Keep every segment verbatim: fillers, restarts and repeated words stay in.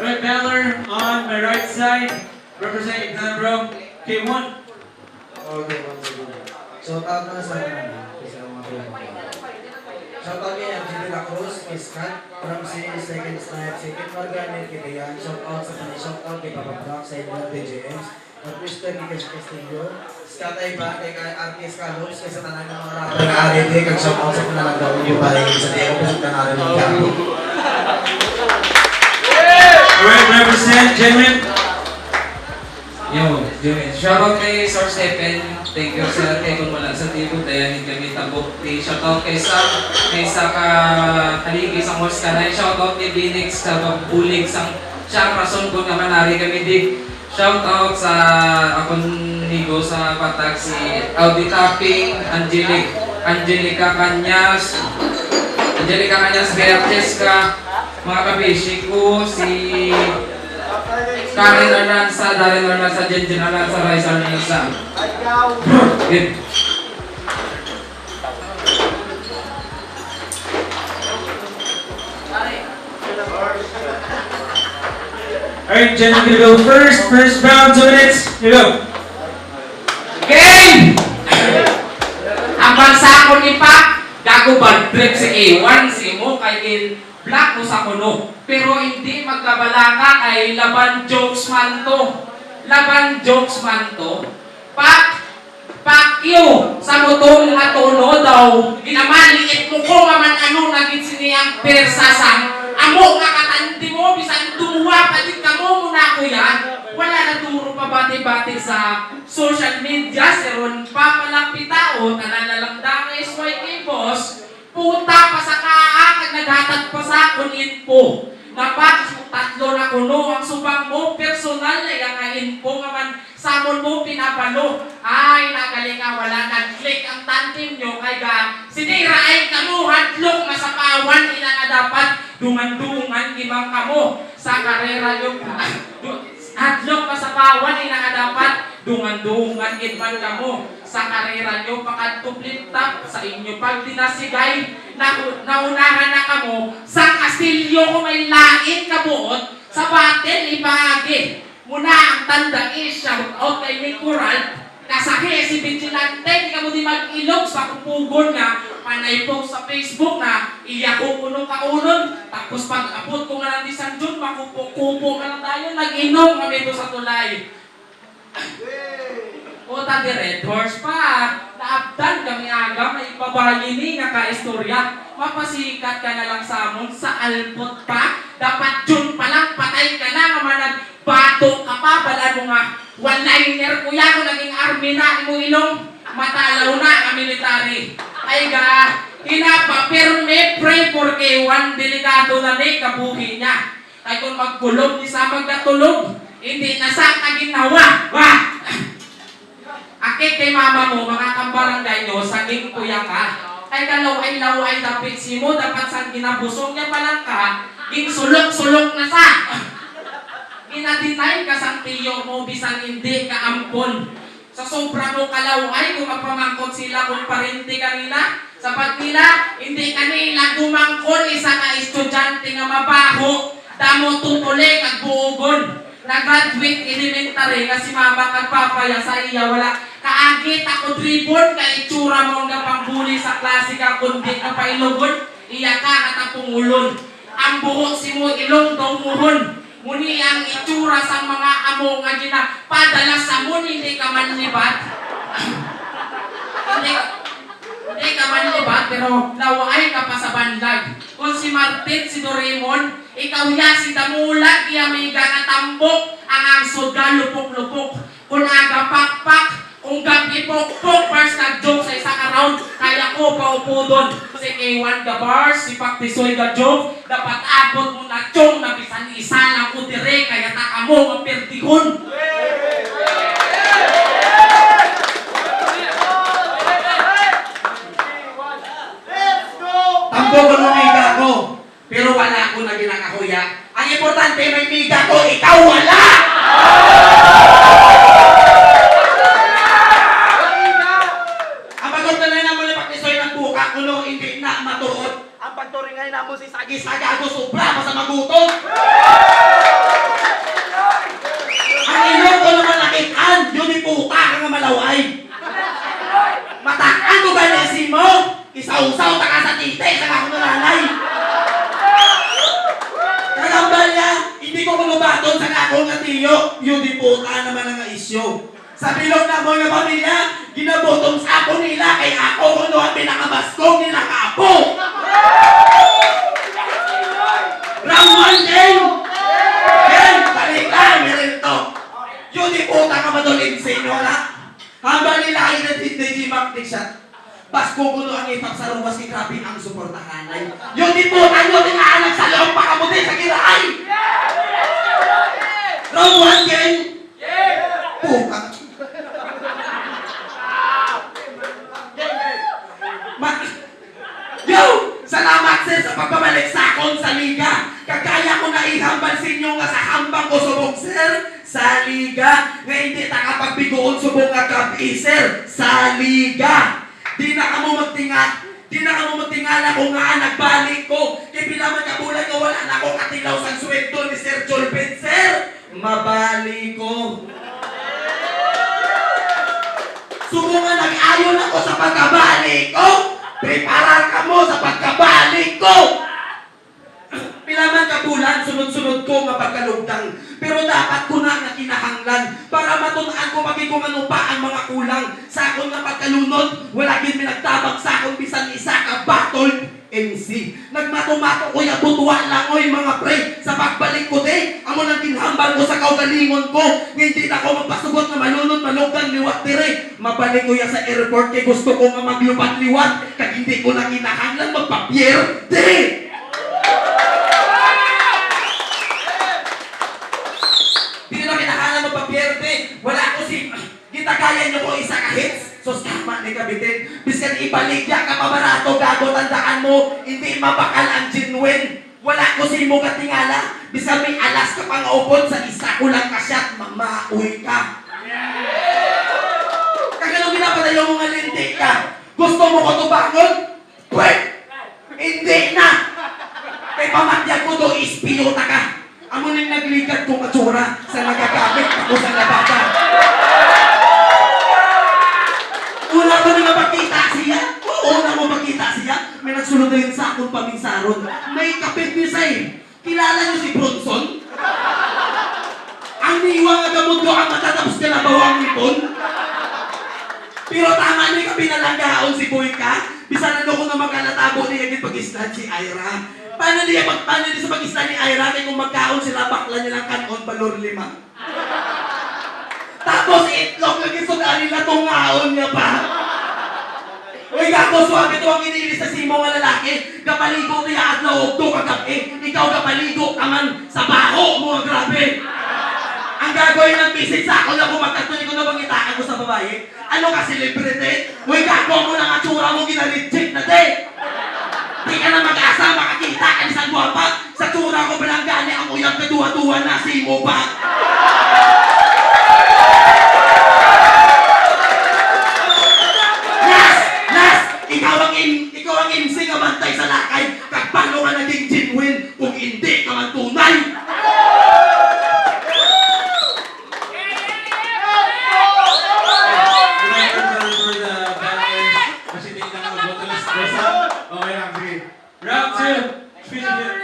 Red Valor on my right side, representing Glenbrook, K one. Okay, one second. Shout out na sa mga, sa mga kailangan. Shout out kay M J de la Cruz, kay Scott, Ramsey, Second Snipe, Second Morgan, and kay Dayan. Shout out sa mga shout out kay Papa Brock, sa inyo, D J Ems, at Mister Gikas Castillo, Scott Ayban, kay, kay Artis Carlos, kay sa tanan nga mga rapper nga ari, kag shout out sa panalanggaw yung bahay sa Diego, kasi ka na rin ng gabi. Alright, represent, Jimmy. Yo, Jimmy. Shout out kay Sir Stephen. Thank you, sir. Kay kung wala sa tibod, dayanin kami tabok. Di shout out kay Sam, kay sa ka haligi sa Mors Kanay. Shout out kay Binix sa pagbulig sang siya ang rason kung naman ari kami di. Shout out sa akon amigo sa Patag, si Audi Tapping, Angelic, Angelica Cañas, Angelica Cañas, Beatriz ka, mga kabishi ko, si Karen Arlanza, Darren Arlanza, Jenjen Arlanza, Rais Arlanza. Yun. Alright, Jen, gonna go first. First round, two minutes. Here we go. Game! Ang bansa ko ni Pak, gago bad trip si A one, si mo kay gin Black mo sa kuno, pero hindi magkabalaka kay laban jokes man to. Laban jokes man to. Pak, pak you sa motor nga tono daw. Ginamaliit mo ko nga man ano na gid sini ang persa sang amo nga katandi mo, bisan duha pa gid kamo mo na kuya. Wala na duro pa bati-bati sa social media, si Ron pa pala pitao, tanan na lang dangis, Y K boss. Puta pa sa kaa kag naghatag pa sa akon info. Dapat tatlo na kuno ang subang mo, personal na iya nga info nga man samon mo pinabalo. Ay, nagaling nga wala nag-click ang tandem nyo kay ga sinira ay kamo hadlok masapawan ina nga dapat dungan-dungan gimang kamo sa karera nyo. Du- Hadlok masapawan ina nga dapat dungan-dungan gid man kamo sa karera nyo pakadto flip-top sa inyo pagdinasigay. Nahu- naunahan na kamo sa kastilyo ko may lain ka buot sa batin ipaagi. Muna ang tanda i shout out kay Nick Coral. Kasahi si Vigilante, di kamo di mag-ilog sa kupugon nga panay po sa Facebook na iya ko kuno kaunon. Tapos pag-abot ko nga lang di sang June, makupo-kupo nga lang tayo, nag-inom kami to sa tulay. O ta di Red Horse pa, naabtan kami aga, may babayi ni nga kaistorya. Mapasikat ka na lang sa amon sa alpot pa. Dapat June pa lang, patay ka na nga manag Bato ka pa, bala mo nga one-liner, kuya, ko naging army na, imo ilong, matalaw na nga military. Ay ga, hinapa, pirmi, pray for K one, delikado na ni kabuhi niya. Kay kung magkulog ni sa magkatulog, hindi na sa kaginhawa. Wah! Akit kay mama mo, mga kambarangay nyo, saging kuya ka. Kay kalaw-ay-law-ay dapit simo, dapat sang ginabusong niya pa lang ka, ginsulok-sulok na sa. Ginadinay ka sang tiyo mo, bisan hindi ka ampon. Sa sobra mo kalaw-ay, kung magpamangkot sila kung parente ka nila, sapat nila, hindi ka nila gumangkon, isa ka estudyante nga mabaho, damo tutuli kag buogon. Nag-graduate elementary nga si mama kag papa ya sa iya wala kaagi takod ribbon ka itsura mo nga pangbuli sa klase ka kundi nga pailogon iya ka nga tapungulon. Ang buho si mo ilong daw muhon. Muni ang itsura sang mga amo nga ginapadala sa mo hindi ka man libat. Hindi, hindi ka man libat pero lawaay ka pa sa banlag. Kung si Martin, si Doraemon, ikaw ya si Damulag, iya may amiga nga tambok, ang angsod nga lupok-lupok. Kung aga pakpak, kung gabi pokpok, bars nag-joke sa isa ka round, kaya ko paupudon. Si K one ga bars, si Paktisoy ga joke, dapat abot mo na chong na bisan isa lang ko dire, kaya ta kamo nga perdihon. Tambok ko nung amiga ko. Pero wala ko na ginakahuya. Ang importante, may amiga ko, ikaw wala! Ang pagordenay namo ni Paktisoy nagbuka, kuno hindi na matuod. Ang pagturingay namo si Sagi-Saga, ako sobra pa sa magutom. Ang ilong ko naman nakit-an, yun di puta ka nga malaway. Mataan ko gani si mo, isawsaw ta ka sa titi sa akong nanay. Kagambal niya, hindi ko kuno baton sa akong nga tiyo, yun di puta naman ang isyu. Sa bilog na mo nga pamilya, ginabutom sa apo nila kay ako kuno ang pinakabaskog nila nga apo. Round one, game! Game! Balik lang, meron to. Yun, di puta ka, madulin sa inyo, ha? Hambal nila, ay, na di, di, di, mak-, di siya. Baskog kuno ang ipap sa ruwas, kay grabe ang suportahanay. Yun, di puta, yun, di nga anak sa loob, pakamuti sa kiraay. Round one, game! Puta. Ma-, Yo! Salamat, sir, sa pagpabalik sa akon sa liga. Kag kaya ko na ihambal sa inyo nga sa hambang ko subong, sir, sa liga, nga hindi ta ka pagbigoon subong nga gab-i, sir, sa liga. Di na kamo magtinga-, di na kamo magtingala kung ngaa nagbalik ko. Kay pila man ka bulan nga wala na ako katilaw sang sweldo ni Sir Jolbert, sir. Mabalik ko. Subong nga nag-ayo na ko sa pagkabalik ko, preparar kamo sa pagkabalik ko. Pila man ka bulan, sunod-sunod ko nga pagkalugtang. Pero dapat ko na nga kinahanglan para matun-an ko pa gid kung ano pa ang mga kulang. Sa akon nga pagkalunod, wala gid may nagtabang sa akon bisan isa ka battle. M C. Nagmato-mato ko ya, butwa lang, oy, mga pre. Sa pagbalik ko, te, amo nang ginhambal ko sa kaugalingon ko, nga hindi na ako magpasugot nga malunod, malugtang liwat diri. Mabalik ko ya sa airport kay gusto ko nga maglupad liwat, kag hindi ko na kinahanglan magpapierde. Hindi na kinahanglan magpapierde. Wala ko si Gitagayan niyo ko isa ka hits. Sus, tama ni kabitin. Biskan ibaligya ka pa barato, gago, tandaan mo, hindi mabakal ang genuine. Wala ko sa imo katingala. Biskan may alas ka pa nga upod, sa isa ko lang ka shot, mamaoy ka. Kag ano ginapadayon mo nga linti ka? Gusto mo ko tubangon? Pwet! Hindi na! Kay pamatyag ko do, ispiyota ka. Amo ning nagligad ko nga tsura sa nagagamit ako sa labada. Una ko ni nga makita siya. Oo, una mo makita siya. May nagsulod dayon sa akong paminsaron. May kapit ni Say. Kilala niyo si Bronson? Ang niwa nga gamot ko ang mata tapos kalabaw ang ngipon. Pero tama ni ka pinalanggaon si Boy ka. Bisan ano ko nga makalatabo niya gid pag-islan si Ira. Paano niya pag, paano niya sa pag-islan ni Ira kay kung magkaon sila bakla nilang kanon balor lima? Tapos itlog lagi sud-an nila tungaon niya pa. Uy, gago, suabe to ang iniilis sa simo nga lalaki. Gapaligo niya adlaw ug to kagab-i. Ikaw gapaligo ka man sa baho mo, grabe. Ang gagoy ng bisig sa ako lang kung magkatuloy ko na bang itaan ko sa babae. Ano ka, celebrity? Uy, gago mo na nga tsura mo, gina-reject na, te. Di ka na mag-asa, makakita ka ni sang gwapa. Sa tsura ko pa lang gani ang uyab ka duwa-duwa na si mo pa. Last! Last! Ikaw ang im-, ikaw ang M C nga bantay sa lakay. Kag paano ka naging genuine kung hindi ka man tunay? Good afternoon for the band. Kasi di na nga botoles. Basta, okay lang, sige. Round two. Finish it.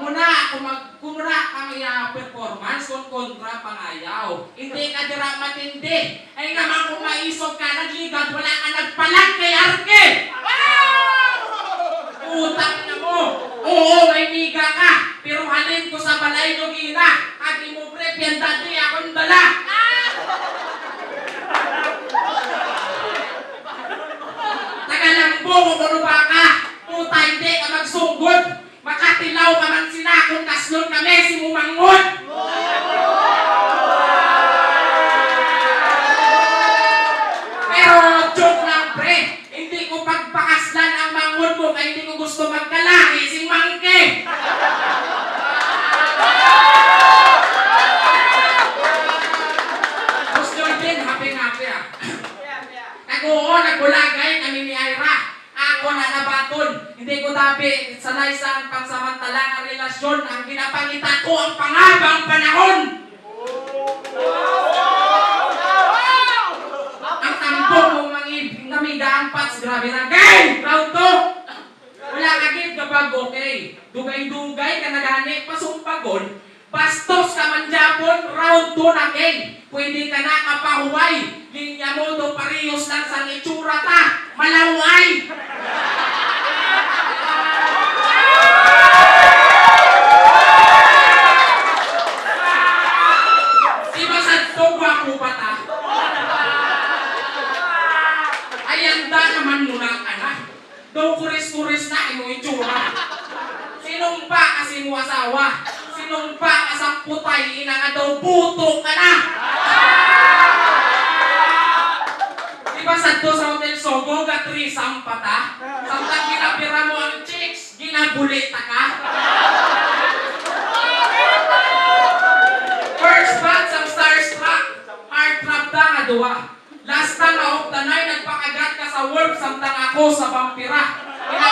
Muna, kung mag-, kung muna ang iya performance, kung kontra pangayaw. Hindi ka dira matindi. Ay naman kung maisog ka, nagligad, wala ka nagpalag kay Arke. Utang na mo. Oo, may niga ka. Pero halin ko sa balay no gina. Ag imo pre, piandati akong dala. Tagalambo ko kuno ba ka? Puta, hindi ka magsugod. Makatilaw ka man sina kung kaslon kami si Mumangod. Pero joke lang, pre. Hindi ko pagpakaslan ang mangod mo kay hindi ko gusto magkalahi sing mangke. Boss Jordan, happy nga, happy ah. Kag oo, nagulagay kami ni Ira. Ako na nabaton. Hindi ko dabi sanay sa pangsamantala nga relasyon. Ang ginapangita ko ang pangahabang panahon. Ang tambok mo, mangib-, namiga ang pats, grabe na. Gay! Round two! Wala ka gid kapag okay. Dugay-dugay ka na gani, pasumbagon. Bastos ka man gyapon, round two na, Kay. Pwede ka na kapahuway. Linya mo do, parehos lang sang itsura ta. Malaway! Di ba sadto gwapo pa ta? Ay, anda naman mo na, anak. Daw kuris-kuris na imo itsura. Sinumpa ka sa imo asawa. Sinumpa ka sa putay, ina nga daw buto ka na. Di ba sadto sa Hotel Sogo, ga-threesome pa ta? Samtang ginapira mo ang chicks, ginabuli ta ka? First batch ang starstruck, heartthrob ta nga duwa. Last time, mauptanay, nagpakagat ka sa wolf, samtang ako sa vampira. Ina,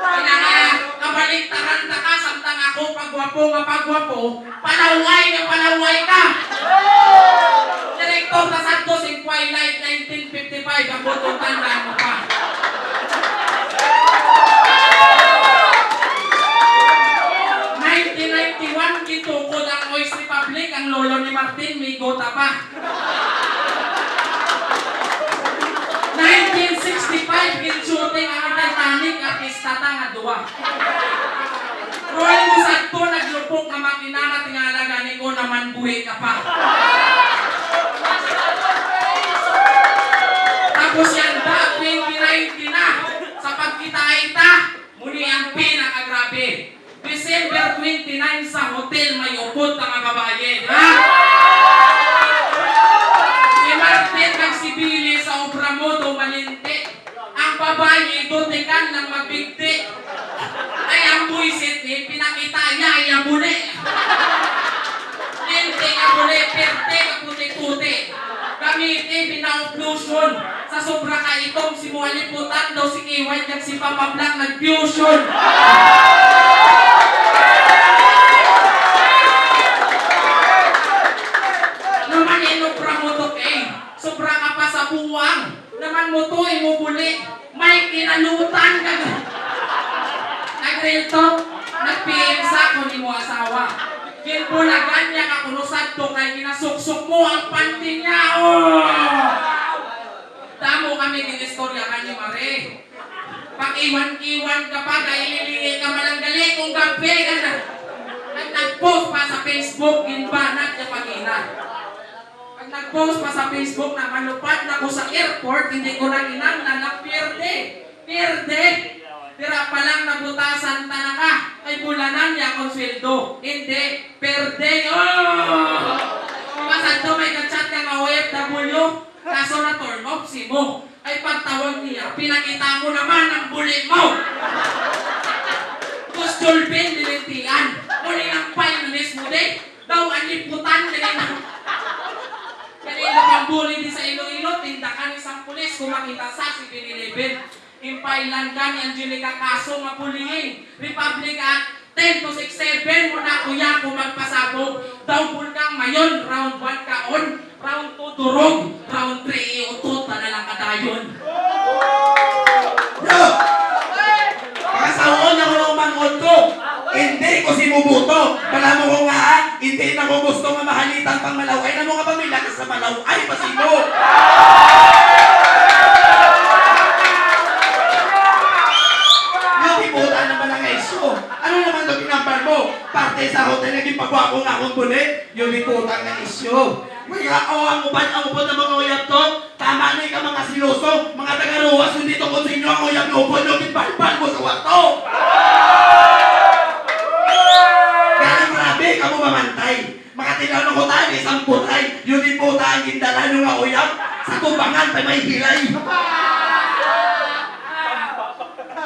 ina nga, kabaliktaran ta ka, samtang ako pagwapo nga pagwapo, palaway nga palaway ka. Direktor na sadto sing Twilight nineteen fifty-five, ang butong tandaan mo pa. Nineteen ninety-one, gitukod ang Noise Republic, ang lolo ni Martin, migo ta pa. Nineteen sixty-five, gin-shooting ang Titanic, artista ta nga duwa. Roy, mo sadto, naglupok nga makina, natingala gani ko naman buhi ka pa. Tapos yan da, twenty nineteen na, sa pagkita-kita, muni ang pinakagrabe. December twenty-nine sa hotel, may upod na nga babayi, di ba? Si Martin kag si Billy sa obra mo do malinti. Ang babayi, dutikan lang magbigti. Ay, ang buisit ni, pinakita niya, ay, ang buli. Linti nga buli, perte nga puti-puti. Gamiti, binaw lotion. Sa sobra ka itom, si Mualiputan daw si Kiway kag si Papa Black nag-fusion. Naman inobra mo to, Kay. Sobra ka pa sa buwang. Naman mo to, imo buli. May kinalutan kag nag-real talk. Nag-P M sa ako nimo asawa. Ginbulagan niya ka kuno sadto kay ginasuksok mo ang panty niya. Oh! Damo kami ginistoryahan ni Mare. Pag-iwan-iwan ka pa, kay lilihi ka man ang gali kung gabi ka na. Nag-, nag-post pa sa Facebook, ginbanat niya pag-ina. Pag nag-post pa sa Facebook na malupad na ko sa airport, hindi ko na kinahanglan na pierde. Pierde. Tira pa lang nabutasan ta na ka. Ay bulanan niya akong sweldo. Hindi. Pierde. Oh! Masad to may ka-chat ka nga O F W. Kaso na turn off si mo. Ay pagtawag niya, pinakita mo naman ang buli mo. Boss Jolben, nilintian. Muli ang finalist mo, de. Daw ang liputan, ganina. Ganina pang bully di sa Iloilo, tindakan isang pulis, kung makita sa Seven Eleven. Impailan ka ni Angelica Kaso nga bullying. Republic Act ten two six seven, mo na kuya kung magpasabog. Daw bulkang mayon, round one kaon, round two durog, round three iutot na lang kadayon. Bro! Pakasaon na ko ng umangon ko. Hindi ko si Mubuto. Malamo ko nga, ah, hindi na ko gusto nga mahalitan pang malaw. Ay, na mo nga pamilya ka sa malaw. Ay, pasibo! Yung ibuta naman ang isyo. Ano naman to ginambal mo? Parte sa hotel nga gipagwa ko nga akong buli? Yung ibuta nga isyo. Kaya, oh, ang uban, ang uban ng mga uyab to. Tama ni ka, mga siloso, mga tagaruwas, kung dito ko sa inyo ang uyab lupon, no, ginbalbal mo sa kwarto. Ganang grabe ka mo mamantay. Makatilaw na ko tayo, isang putay. Yun din po tayo, gindala nyo nga uyab. Sa tubangan, pa may hilay.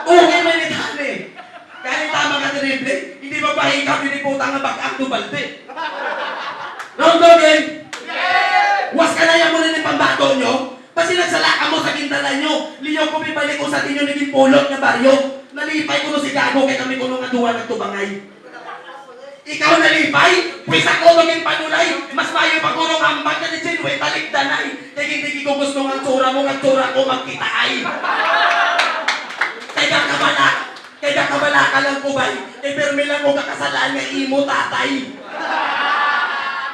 Okay, may nitali. Gani tama ka, terrible. Hindi ba pahikap yun iputang nga bag-ak do balde? Round two, game. Was ka na yan mo na ng pambato nyo? Basi nagsala ka mo sa gindala nyo. Liyaw ko pibalik ko sa tinyo naging pulot nga baryo. Nalipay ko no si Gago kay kami kuno nga duwa nagtubangay. Ikaw nalipay? Pwes ako maging panulay. Mas maayo pa kuno ang hambal ka ni Jenway talikdanay. Kay hindi ko gusto nga ang tsura mo, nga ang tsura ko magkitaay. Kay kakabala, kay kakabala ka lang, Kubay. Kay permi lang ko kakasalaan nga imo tatay.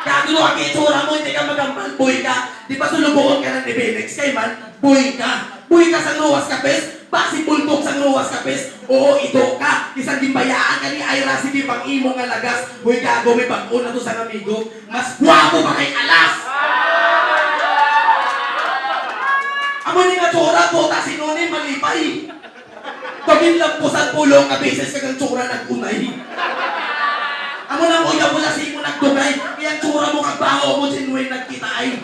Gago, no, ang itsura mo, hindi ka magambal, boy ka. Di ba sulugoon ka na ni Benex? Kay man, boy ka. Boy ka sang ruwas ka, pes. Basi bulbok sang ruwas ka, pes. Oo, ito ka. Isang gimbayaan ka ni Ira, sige pang imo nga lagas. Boy, gago, may bag-o na to sang amigo. Mas gwapo pa kay Alas. Amo ni nga tsura, puta, sinunin, malipay. Pagin lang po sa pulong nga beses kag ang tsura nag-unay. Amo nang uyab, wala sa imo nagdugay. Kaya ang tsura mo kag baho mo, Jenway, nagkitaay.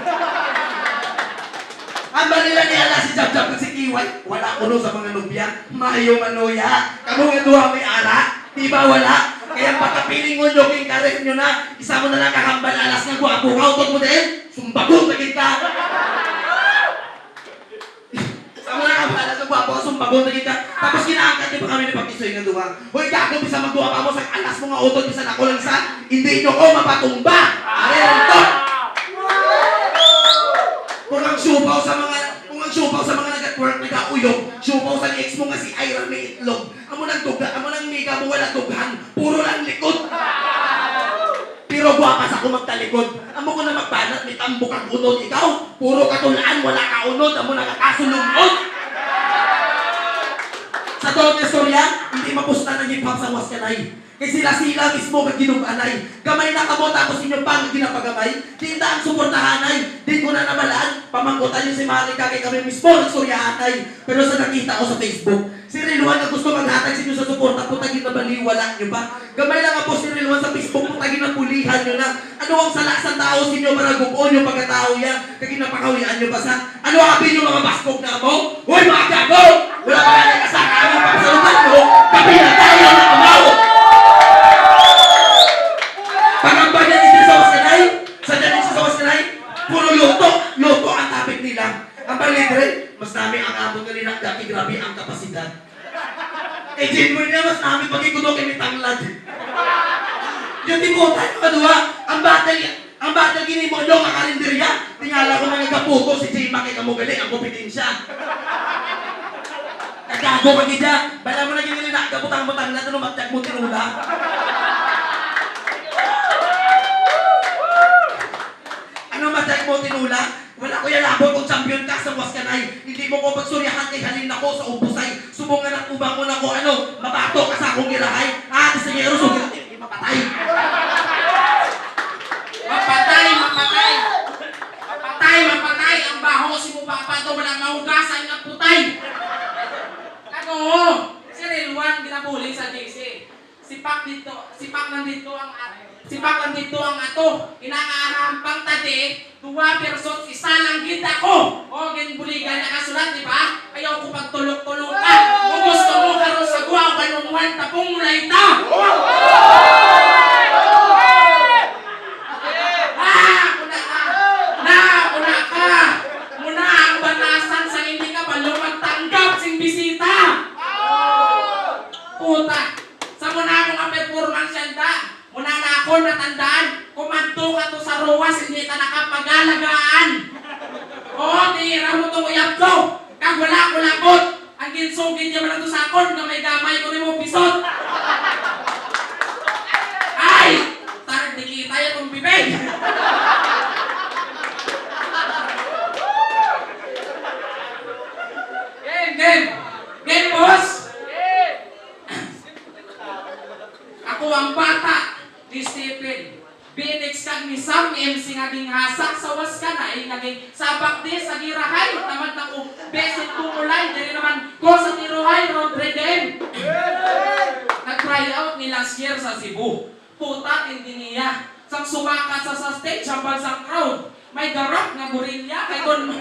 Ang balila ni Ala si Jabjab kag si Kiway, wala kuno sa mga nobya. Mayo manuya. Kamo nga duha may ara, di ba wala? Kaya ang pagkapiling mo, joking ka rin nyo na. Isa mo na lang kahambal, Alas, nga gwapo ka, utot mo din. Sumbagon na kita. Sa mga kabala sa gwapo, sumbagon na kita. Tapos ginaangkat niyo pa kami ni Pakisoy nga duha. Hoy, gago, bisan magduha pa mo sa Alas mo nga utod, bisan ako lang sa, hindi niyo ko mapatumba. Are, ito. Kung ang siupaw sa mga, kung ang siupaw sa mga nag-twerk, nag-auyog, siupaw sa ex mo nga si Ira may itlog. Amo nang duga, amo nang miga mo wala dughan, puro lang likod. Pero gwapa sa ko magtalikod. Amo ko na magbanat, may tambok ang unod ikaw. Puro katulaan, wala ka unod, amo na nga kasulungod. Sa tuod nga istorya, hindi mapustan ang hip-hop sa Waskanay. Kay sila-sila mismo ka ginug-anay. Gamay na kamo tapos inyo pang ginapagamay. Di ta ang suportahanay. Di ko na nabalaan. Pamangkutan niyo si Marika kay kami mismo nagsuryahanay. Pero sa nakita ko sa Facebook, si Rilwan nga gusto maghatag sa inyo sa suporta, putagin na baliwala niyo pa. Gamay lang nga po si Rilwan sa Facebook, putagin na pulihan niyo na. Ano ang sala sa tao sa inyo para gub-on yung pagkatao yan? Kag ginapakawian niyo pa sa, ano abi niyo mga baskog na mo? Hoy, mga gago! Wala pa nga nagkasaka ang mga pasalutan mo, kapinatayan na kamaw! Pagambag yan dito sa Waskanay, sa dyan dito sa Waskanay, puro luto, luto ang topic nila. Ang panglibre, mas nami ang abot nga linakda kay grabe ang kapasidad. Eh, Jimboy niya, mas nami pag ikuno kay may tanglad. Yung tibutan, mga duha, ang battle, ang battle gini mo, dong, ang karinderya. Tingala ko mga gaputo, si Jima kay kamo gali, ang kompetensya. Kagago ka gidya, bala mo na gini na, gabutang-butang na, ano, magtag mo tinula. Ano, matay mo tinula? Wala ko yan labot kung champion ka sa Waskanay. Hindi mo ko pagsuryahan kay halin ako sa ubusay. Subong nga natubang mo na ko, ano, mabato ka sa akong girahay. Ah, di sige, Eros, huwag ka, di mapatay. Mapatay, mapatay. Mapatay, mapatay. Ang baho si mo papa to, wala mahugasan nga putay. Ano? Si Rilwan, ginabuling sa J C. Sipak dito, sipak lang dito ang at-, sipak lang dito ang ato. Inaangahan pang tadi, duha versus isa lang gid ako. O, ginbuligan, nakasulat, di ba? Ayaw ko pagtulok-tulok ka. Kung gusto mo karon sa guwa, one on one, tapong mo na ita. Ah, muna ka. Na, muna ka. Muna ang batasan sa hindi ka balo magtanggap sing bisita. Puta. Sa muna mo nga performance yan, da. Muna na ako natandaan, kumanto ka to sa ruwas, hindi ta nakapagalagaan. Oo, tira mo tong uyab ko. Kag wala ko labot. Ang ginsugid niya man to sa akon, nga may gamay ko nimo bisot. Ay! Tarag di kita ya tong bibig. Game, game. Game, boss. Ako ang bata ni Stephen, Binix kag ni Sam M C nga ginhasak sa Waskanay nga gin-, sabak di sa girahay, tamad na ko, besin tumulay, diri naman ko sa tiruhay, road ridden. Nag-try out ni last year sa Cebu. Puta, tindi niya. Sang sumakat sa, sa stage, hambal sang crowd. May garap nga gurinya, kay kon,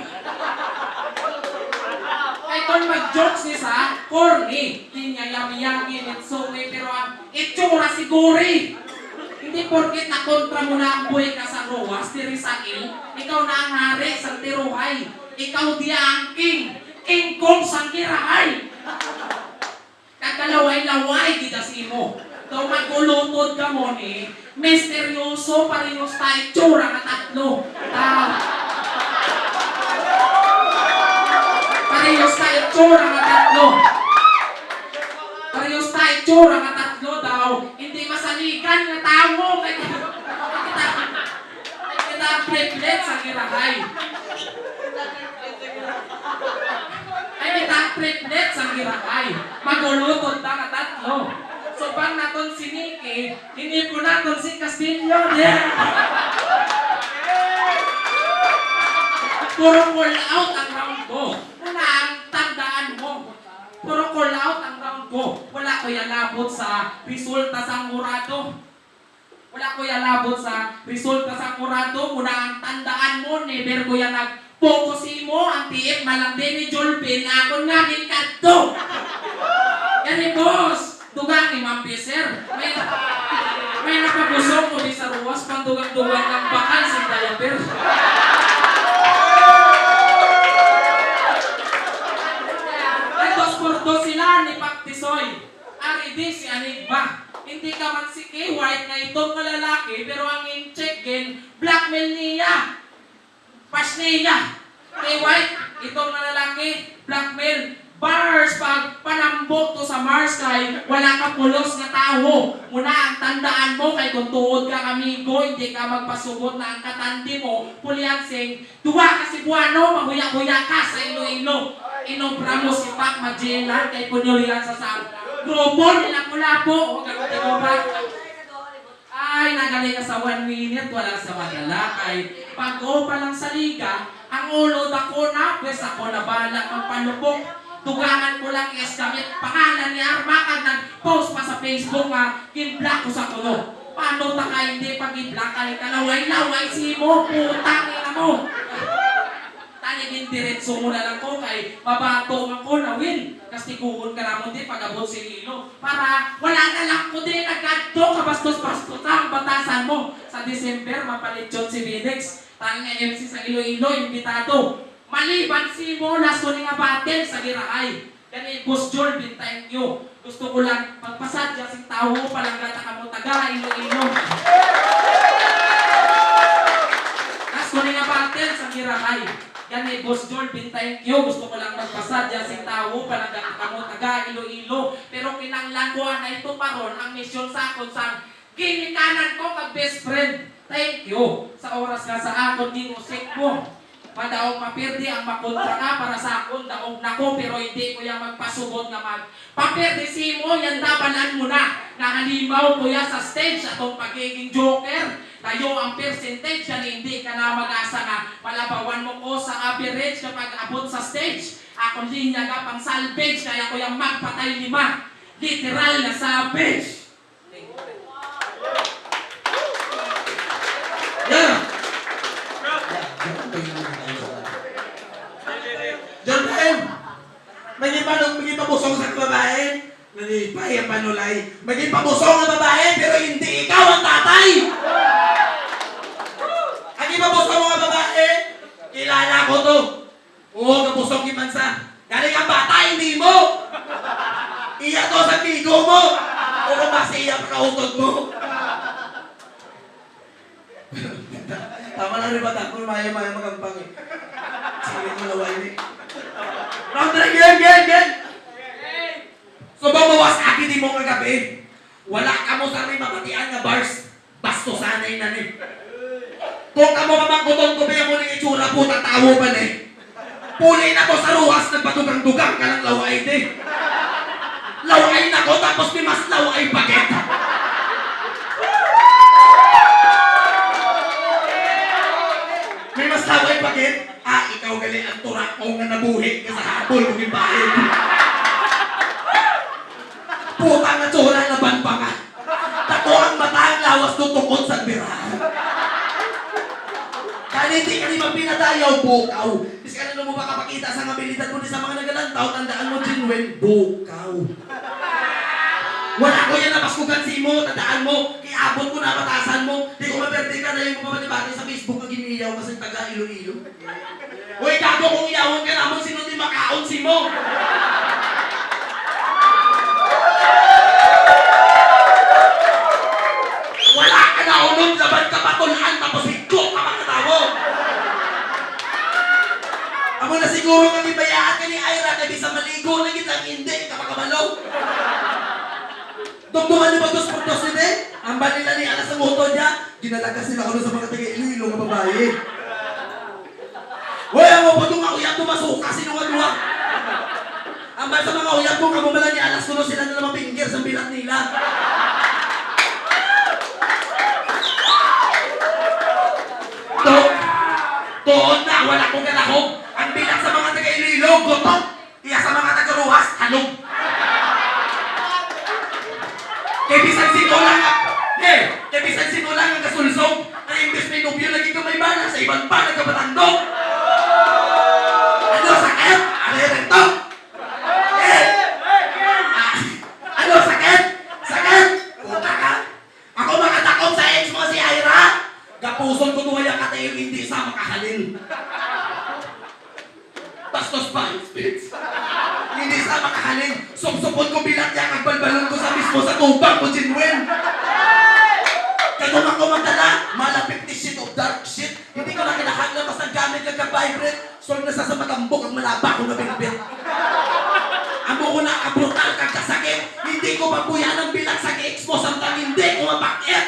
kay kon mag-jokes ni sa, corny, linya yami-yami, litsungi, pero ang itsura siguri. Hindi porket nakontra mo na ang buhay ka sa Roas, diri sa il, ikaw na ang hari sang tiruhay. Ikaw diya ang king, King Kong sang girahay. Kakalaway-laway gid sa imo. Daw magulutod ka Kamo ni misteryoso, parehas ta itsura nga tatlo. Ta-, parehas ta itsura nga tatlo. Parehas ta itsura nga tatlo daw. Hindi masaligan nga tawo. Kay kita, kay kita ang triplet sa girahay. Ay, kita ang triplet sa girahay. Magulutod ta nga tatlo. Subang naton si Nikki, Hinipon naton si Castillo, di. Puro call out ang round ko. Una ang tandaan mo. Puro call out ang round ko. Wala ko yalabot sa resulta sang hurado. Wala ko yalabot sa resulta sang hurado. Una ang tandaan mo, never ko yan nag Focus imo ang tiip malandi ni Jolpin, akon nga ginkadto. Gani, boss, dugang ni Ma'am Fisher. May, may nakabusong ko di sa ruwas, pandugang-dugang ang bakal sa diaper. Nagdos por dos sila ni Pak Tisoy. Ari di si Enigma. Hindi ka man si K White nga itom nga lalaki, pero ang in-check gin, blackmail niya. Pasniya. Kay White, itom nga lalaki, blackmail. Bars, pag panambok to sa Mars kay wala ka pulos nga tawo. Muna ang tandaan mo kay kung tuod ka amigo, hindi ka magpasugot na ang katandi mo, Puliansing, duha ka Cebuano, mahuya-huya ka sa Iloilo. Inobra mo si Pac Magellan kay punyulian sa sa grupo ni Lapu-Lapu. O, ganun, di ba? Ay, nagaling ka sa one minute, wala sa madala. Kay bago pa lang sa liga, ang ulo dako na, pwes ako na bala magpanupok. Dugangan ko lang yes gamit pangalan ni Arma kag nag-post pa sa Facebook nga gin-block ko sa kuno. Paano ta ka hindi pag-i-block kay kalaway-laway si mo, putang ina mo. Tani din diretso mo na lang ko kay mabato man ko na win. Kastiguhon ka namon di pag-abot sa Iloilo. Para wala na lang ko di nagkadto ka bastos-bastos ang batasan mo. Sa December, mapalit yun si Vinex. Tani nga M C sa Iloilo, imbitado. Maliban si mo, last ko ni nga battle sa Girahay. Gani, Boss Jolvin, thank you. Gusto ko lang magpasadya sing tawo, palangga ta kamo taga Iloilo. Last ko ni nga battle sa Girahay. Gani, Boss Jolvin, thank you. Gusto ko lang magpasadya sing tawo, palangga ta kamo taga Iloilo. Pero kinahanglan ko anay tuparon ang misyon sa akon sang ginikanan ko kag best friend. Thank you sa oras nga sa akon ginusik mo. Madaog mapirdi ang makontra ka para sa akon, daog na ko, pero hindi ko ya magpasubot nga magpapirdi simo, yan dabalan mo na. Nahalimaw ko ya sa stage, atong pagiging joker. Layo ang percentage, yan hindi ka na mag-asa nga malabawan mo ko sa average kapag abot sa stage. Akong linya ka pang salvage, kaya ko yang magpatay lima. Literal na savage. Yeah. John Ben, may ipano-, may ipabusong sa babae. Nalipay ang panulay. May ipabusong ang babae, pero hindi ikaw ang tatay. Ang ipabusong mga babae, kilala ko to. Oo, gabusog ni Mansa. Galing ang bata, hindi mo. Iya to sa bigo mo. O kung mas iya pa kautod mo. Tama lang rin ba, Takol? Maya-maya magampang eh. Sige mo na, Wiley. Round three, game, game, game! So, ba mawas agi di mo kagabi? Wala ka mo sa may mabatian nga bars. Bastusanay na ni. Kung kamo mamangkuton ko, ba mo ning itsura, puta, tawo pa ni. Puli na to sa ruwas, nagpadugang-dugang ka lang laway di. Laway na ko, tapos may mas laway pa gid. May mas laway pa gid. Ah, ikaw gali ang turakong nga nabuhi ka sa habol kong ibahin. Puta nga tsura, laban pa nga. Tako ang mata, ang lawas ko tukod sa birahan. Kani di ka ni magpinadayaw, bukaw. Bisan ano mo makapakita sa abilidad mo di sa mga nagalantaw, tandaan mo, genuine, bukaw. Wala ko yan napaskugan sa imo, tandaan mo. Kay abot ko na batasan mo. Di ko maperde ka na yung pabati-bati sa Facebook nga giniyaw kasi taga Iloilo. Uy, gago, kung iyawon ka namon, sino di makaon si mo? Ko na gid ang hindi ka makabalo. Dumduman niyo ba, dos por dos ni Day? Ang balila ni alas ang utod niya, ginalagas nila kuno sa mga taga Iloilo nga babayi. Hoy, ang upod ko nga uyab ko masuka, sino nga duwa? Ang bal sa mga uyab ko, kamo bala ni alas kuno sila na lang mapinggir sa bilat nila. To, tuod na, wala ko galahog. Ang bilat sa mga taga Iloilo, gutok. Iya sa mga taga Roxas, halog. Kay bisan sino lang, eh, kay bisan sino lang ang kasulsog, kay imbes may nobyo lagi ka may bana, sa iban pa nagkapatandog. Ano, sakit? Ari rin to. Eh, ah, ano, sakit? Sakit? Puta ka. Ako makatakop sa ex mo si Ira. Gapuson ko duha ya katayo, hindi sa makahalin. Bastos pa ang speech. Hindi sa makahalin. Supsupon ko bilat niya, kag balbalon ko sa mismo sa tubang ko, genuine. Kay kung ako magdala, malapit ni shit of dark shit. Hindi ko na kinahanglan basta gamit kag ka-vibrate. Solve na sa, sa matambok ang malaba ko nga binbit. Amo ko na kabrutal kag kasakit. Hindi ko mabuyan ang bilat sa ex mo samtang hindi ko mapakit.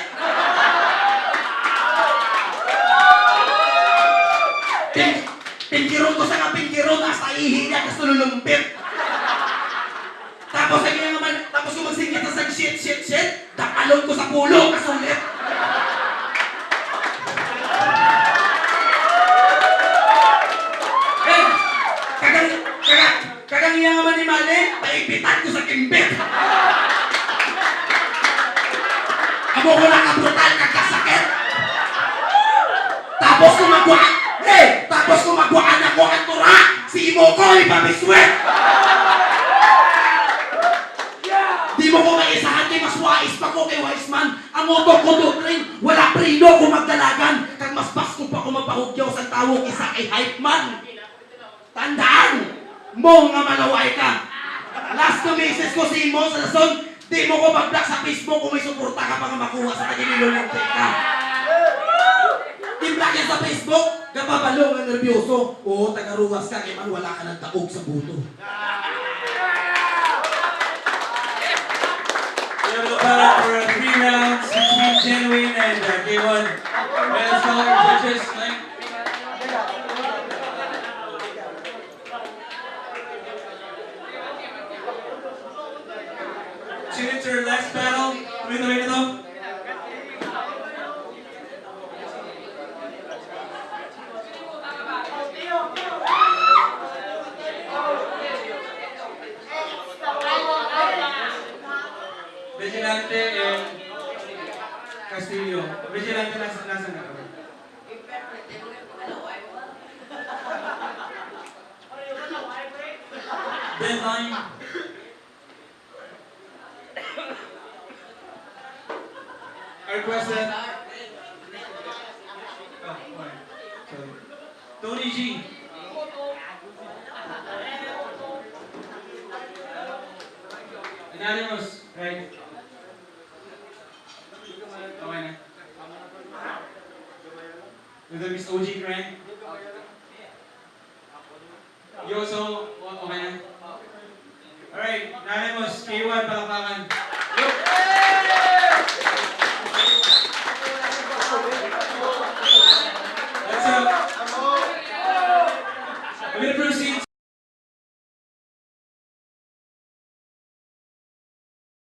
Pin Pinggiron ko sa nga pinggiron, hasta ihi niya, hasta lulumpit. Tapos ang iya naman, tapos kung magsingkit na sa shit, shit, shit, dapalon ko sa pulo, kasulit. Eh, kagang, kagang, Kag ang iya nga manimali, paipitan ko sa kimbit. Amo ko lang kabrutal kag kasakit. Tapos kung magwa-, eh, tapos kung magwaan ako ang tura, si imo ko ipabiswit. Di mo ko maisahan kay mas wais pa ko kay wais man. Ang utok ko, dutring, wala preno ko magdalagan. Kag mas baskog pa ko magpahugyaw sa tawo kaysa kay hype man. Tandaan mo nga malaway ka. Last na message ko sa imo sa rason, di mo ko pag-block sa Facebook kung may suporta ka pa nga makuha sa taga Iloilo nga ka. Di block yan sa Facebook, kapabalo nga nerbiyoso. Oo, taga Roxas ka, kay man wala ka nagtaog sa buto. We have a battle for a three rounds between Genuine and, uh, K one. Let us call our judges. Like, Since our last battle, tuloy-tuloy na to. Vigilante and Castillo. Vigilante, nasa, nasa na? Deadline. I request that. Oh, okay. Sorry. Tony G. Anonymous, right? Okay na. With the Miss O G, right? Yo, so, o-, okay na? Alright, Anonymous, K one, palakpakan.